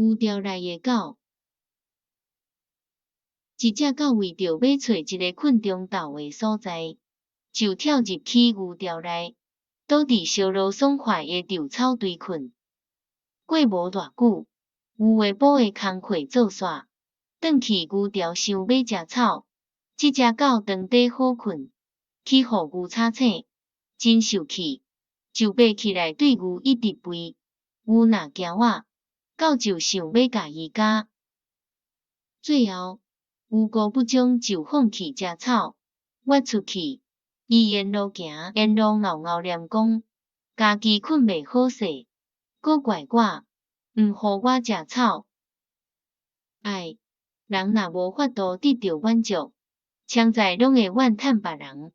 牛牢內的狗。一隻狗為著欲揣一个睏中晝的所在，就跳入去牛牢內，倒佇燒予爽快的稻草堆睏。過無偌久，牛的補的工課做煞，轉去牛牢想欲食草。這隻狗當底好睏，去予牛吵醒，真受氣，就爬起來對牛一直吠。牛若驚倚，狗就想欲共伊咬。最後，牛顧不終就放棄食草，躍出去，伊沿路行，沿路敖敖念講，家己睏袂好勢，閣怪我，毋予我食草。唉，人若無法度得著滿足，常在攏會怨嘆別人。